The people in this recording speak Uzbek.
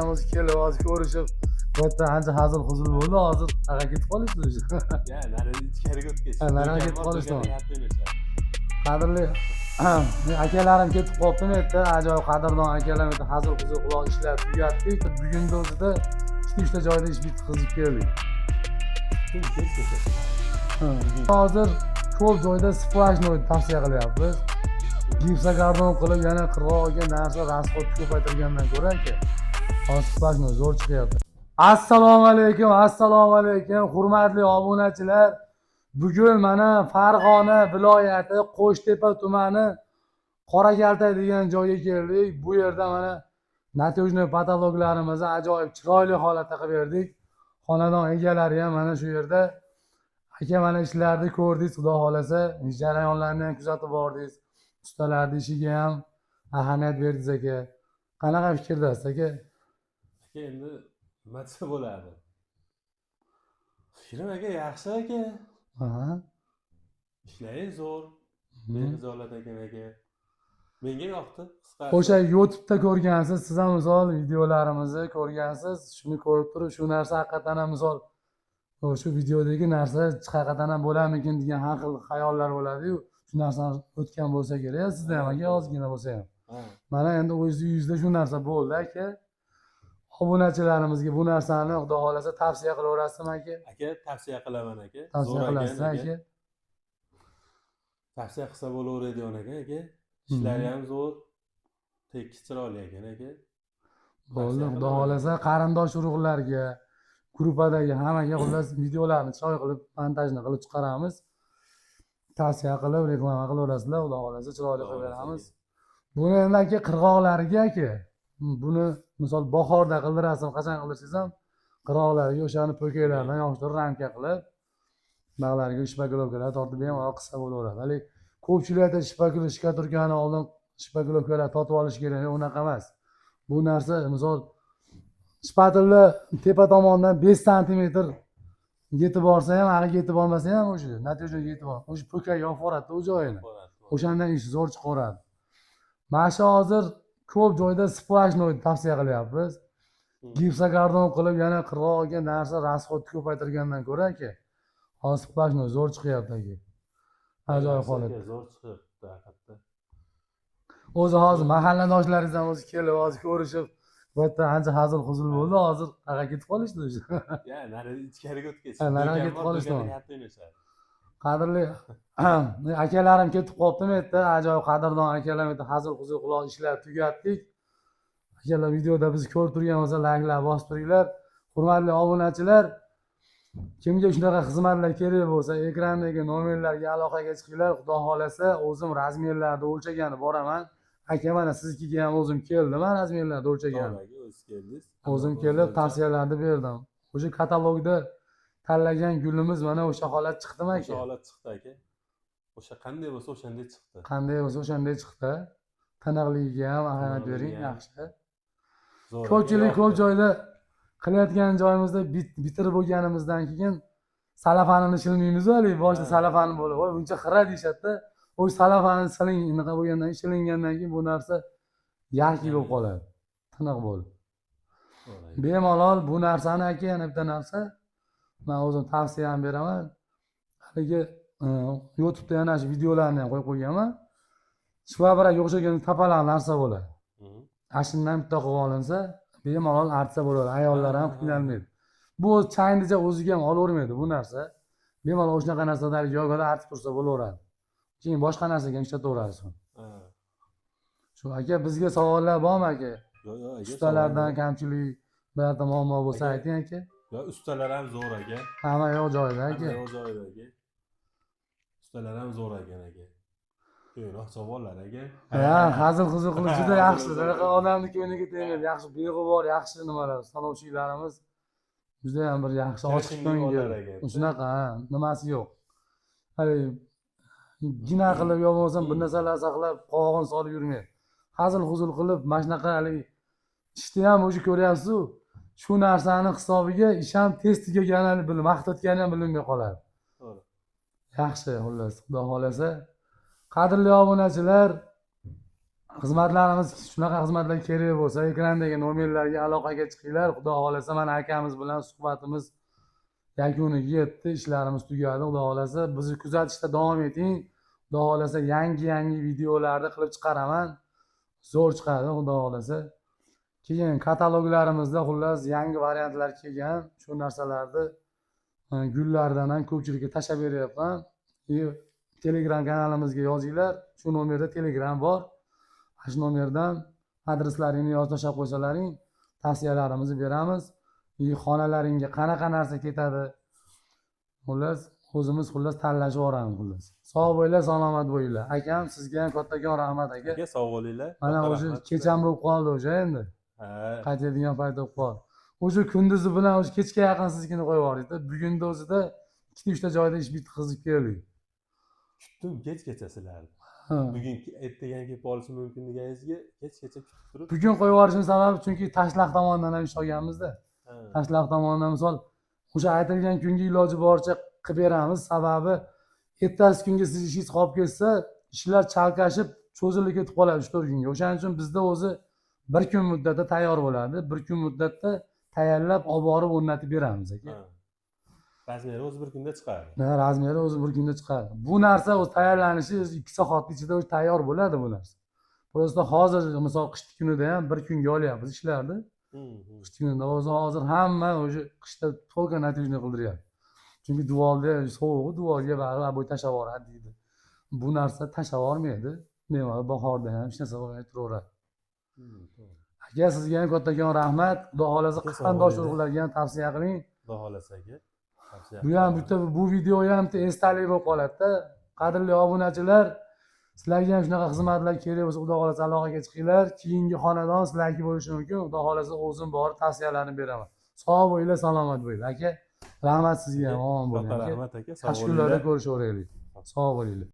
ham o'zi kelib, hozir ko'rishib, bu yerda ancha hazil huzul bo'ldi. Hozir aka ketib qolishdi уже. Ya, nari ichkariga o'tgach. Ha, nariga Do'kon ketib bor, qolishdi. do'konga yaqinlashadi. Qadrli akalarim ketib qolibdi bu yerda. Ajoyib qadrdon akalarim yerda hazil huzul qilib ishlar tugatdik. Bugunni o'zida ikkita uchta joyda ish bitqizib keldik. Tun kech ketadi. Hozir ko'p joyda сплошной tavsiya qilyapmiz. Gipsokarton qilib yana qirg'oqga narsa расход ko'paytirgandan ko'ra, aka, hozir сплошной zo'r chiqyapti. Assalomu alaykum, assalomu alaykum, hurmatli obunachilar. Bugun mana Farg'ona viloyati Qo'shtepa tumani Qorakaltak degan joyga keldik. Bu yerda mana натяжной потолок larimizni ajoyib chiroyli holatda qilib berdik. Xonadon egalari ham mana shu yerda. Aka, mana ishlarni ko'rdingiz, xudo xohlasa, ish jarayonlarini ham kuzatib bordingiz. Ustalarni ishiga ham ahamiyat berdingiz, aka. Qanaqa fikrdasiz, aka? Aka, endi nima desa bo'ladi? Fikrim, aka, yaxshi, aka. Ishlari zo'r. Bexijolat ekan, aka. Menga yoqdi. Qisqasi. O'sha YouTube'da ko'rgansiz, siz ham misol videolarimizni ko'rgansiz, shuni ko'rib turib, shu narsa haqiqatan ham misol shu videodagi narsa haqiqatan ham bo'larmikin degan har xil xayollar bo'ladi-yu, shu narsani o'tgan bo'lsa kerak sizda ham, aka, ozgina bo'lsa ham. Ha. Mana endi o'zingizni uyingizda shu narsa bo'ldi, aka. Obunachilarimizga bu narsani xudo xohlasa tavsiya qilaverasizmi, aka? Aka, tavsiya qilaman, aka. Tavsiya Zo'r ekan, qilasiz, aka. Tavsiya qilsa bo'laveradigan ekan, aka. Ishlari ham zo'r. Tekis, chiroyli ekan, aka. Bo'ldi, Tavsiya xudo qilaman. xohlasa qarindosh urug'larga, gruppadagi hammaga xullas videolarni chiroyli qilib montajni qilib chiqaramiz. Tavsiya qilib, reklama qilaverasizlar, xudo xohlasa chiroyli Xudo qilib xohlasa, beramiz. aka. Buni endi, aka, qirg'oqlariga, aka, buni misol bahorda qildirasizmi, qachon qildirsangiz ham qirg'oqlariga o'shani po'kaylardan yopishtirib ramka qilib, bag'lariga шпаклёвка lar tortib bemalol qilsa bo'laveradi. Haligi ko'pchilik aytadi, штукатурка ni oldin шпаклёвка lar tortib olish kerak, yo'q, unaqa emas. Bu narsa misol shpatelni tepa tomondan 5 santimetr yetib borsa ham, hali yetib bormasa ham, o'sha натяжной yetib bor, o'sha po'kay yopib yuboradida u joyini. O'shandan ish zo'r chiqaveradi. Mana shu hozir ko'p joyda сплошной tavsiya qilyapmiz. Gipsokarton qilib yana qirg'oqga narsa расход ko'paytirgandan ko'ra, aka, hozir сплошной zo'r chiqyapti, aka. Ajoyib Yaxshi, holat. aka, zo'r chiqibdi haqiqatda. O'zi hozir mahalladoshlaringiz ham o'zi kelib, hozir ko'rishib, bu yerda ancha hazil huzul bo'ldi. Hozir aka ketib qolishdi уже. Ya, nari ichkariga o'tgach. Ha, nariga Do'kon ketib bor, qolishdi. do'konga yaqinlashadi. Qadrli akalarim ketib qolibdi bu yerda. Ajoyib qadrdon akalarim yerda hazil huzul qilib ishlar tugatdik. Akalar, videoda bizni ko'rib turgan bo'lsa, layklar bosib turinglar. Hurmatli obunachilar, kimga shunaqa xizmatlar kerak bo'lsa, ekrandagi nomerlarga aloqaga chiqinglar. Xudo xohlasa o'zim размер larni o'lchagani boraman. Aka, mana siznikiga ham o'zim keldim, man размер larni o'lchagani. To'g'ri, aka, o'zi keldingiz. O'zim Hamma kelib o'zi tavsiyalarni berdim. O'sha katalogda tanlagan gulimiz mana o'sha holat chiqdimi, O'sha aka? holat chiqdi, aka. O'sha qanday bo'lsa, o'shanday chiqdi. Qanday bo'lsa, o'shanday chiqdi. Tiniqligiga ham ahamiyat bering, Tiniqligiga ham. yaxshi. Zo'r, aka, Ko'pchilik ko'p yoqdi. joyda qilayotgan joyimizda bitirib bo'lganimizdan keyin salafanini shilmaymizu, haligi boshida salafani bo'lib, voy, buncha xira deyishadida. O'sha salafani siling anaqa bo'lgandan keyin, shilingandan keyin bu narsa яркий bo'lib qoladi, tiniq bo'lib. To'g'ri, aka. Bemalol bu narsani, aka, yana bitta narsa, man o'zim tavsiya ham beraman. Haligi YouTubeda yana shu videolarni ham qo'yib qo'yganman. Швабра ga o'xshagan tapalaq narsa bo'ladi. Ana shundan bitta qilib olinsa, bemalol artsa bo'ladi, ayollar ham qiynalmaydi. Bu changnicha o'ziga ham olavermaydi bu narsa. Bemalol shunaqa narsada yogada artib tursa bo'laveradi, keyin boshqa narsaga ham ishlataverasiz. Shu, aka, bizga savollar bormi, aka? Yo'q, aka, Ustalardan savol kamchilik, birorta muammo bo'lsa, Aka. ayting, aka. Yo'q, ustalar ham zo'r, aka. Hamma yo'q joyida, aka. Hamma yo'q joyida, aka. Ustalar ham zo'r ekan, aka. Ko'proq savollar, aka. Ha, hazil huzul qilib juda yaxshi. Hazil huzul. Bunaqa odamni ko'ngliga tegmaydi. Yaxshi, beg'ubor, yaxshi nimalar, становщик larimiz judayam bir yaxshi, ochiq Kirishimli ko'ngil. bolalar aka. Shunaqa, ha, nimasi yo'q. Haligi gina qilib yo bo'lmasam bir narsalar saqlab, qovog'ini solib yurmaydi. Hazil huzul qilib, mana shunaqa haligi ishni ham o'zi ko'ryapsizu, shu narsani hisobiga ish ham tez tugagani, vaqt o'tgani ham bilinmay qoladi. To'g'ri. Yaxshi, xullas, xudo xohlasa. Qadrli obunachilar, Xizmatlarimiz, shunaqa xizmatlar kerak bo'lsa, ekrandagi nomerlarga aloqaga chiqinglar. Xudo xohlasa, mana akamiz bilan suhbatimiz yakuniga yetdi, ishlarimiz tugadi. Xudo xohlasa, bizni kuzatishda davom eting. Xudo xohlasa, yangi yangi videolarni qilib chiqaraman, zo'r chiqadi, xudo xohlasa. Keyin kataloglarimizda, xullas, yangi variantlar kelgan. Shu narsalarni gullardan ham ko'pchilikka tashlab beryapman. И Telegram kanalimizga yozinglar, shu nomerda Telegram bor. Ana shu nomerdan adreslaringni yozib tashlab qo'ysalaring, tavsiyalarimizni beramiz и xonalaringga qanaqa narsa ketadi, xullas, o'zimiz, xullas, tanlashib yuboramiz. Xullas, sog' bo'linglar, salomat bo'linglar. Akam, sizga ham kattakon rahmat, aka. Aka, sog' bo'linglar. Mana, Katta o'sha rahmat. Kecham bo'lib qoldi o'sha endi. Ha. Qaytadigan payt bo'lib qoldi. O'sha kunduzi bilan o'sha kechga yaqin siznikini qo'yib yubordikda. Bugunni o'zida ikkita, uchta joyda ish bitqizib keldik. Kutdim kechgacha sizlarni. Ha. Bugun, ertaga ham kelib qolishi mumkin deganingizga kechgacha kutib turib. Bugun qo'yib yuborishimiz sababi, chunki Tashlaq tomonidan ham ish olganmizda. Ha. Tashlaq tomonidan, misol, o'sha aytilgan kunga iloji boricha qilib beramiz. Sababi ertasi kunga siz ishingiz qolib ketsa, ishlar chalkashib, cho'zilib ketib qoladi 3-4 kunga. O'shaning uchun bizda o'zi bir kun muddatda tayyor bo'ladi, bir kun muddatda tayyorlab, olib borib o'rnatib beramiz, aka. Ha. Размер i o'zi bir kunda chiqadi. Ha, размер i o'zi bir kunda chiqadi. Bu narsa o'zi tayyorlanishi o'zi 2 soatni ichida o'zi tayyor bo'ladi bu narsa. Просто hozir, misol, qishni kunida ham bir kunga olyapmiz ishlarni. Qishni kunida o'zi hozir hamma уже qishda только натяжной qildiryapti, chunki devorda sovug'i, devorga baribir обой tashlab yuboradi deydi. Bu narsa tashlab yubormaydi, bemalol bahorda ham hech narsa bo'lmay turaveradi. To'g'ri. Aka, sizga ham kattakon rahmat. Xudo xohlasa, Aka, sog' qarindosh bo'linglar. urug'larga ham tavsiya qiling. Xudo xohlasa, aka. Tavsiya Bu ham qilaman. bitta, bu video ham bitta esdalik bo'lib qoladida. Qadrli obunachilar, sizlarga ham shunaqa xizmatlar kerak bo'lsa, xudo xohlasa, aloqaga chiqinglar. Keyingi xonadon sizlarniki bo'lishi mumkin. Xudo xohlasa, o'zim borib tavsiyalarni beraman. Sog' bo'linglar, salomat bo'linglar. Aka, rahmat sizga ham, omon bo'ling, Katta aka. rahmat, aka. Sog' Yaxshi kunlarda bo'linglar. ko'rishaveraylik. Sog' bo'linglar.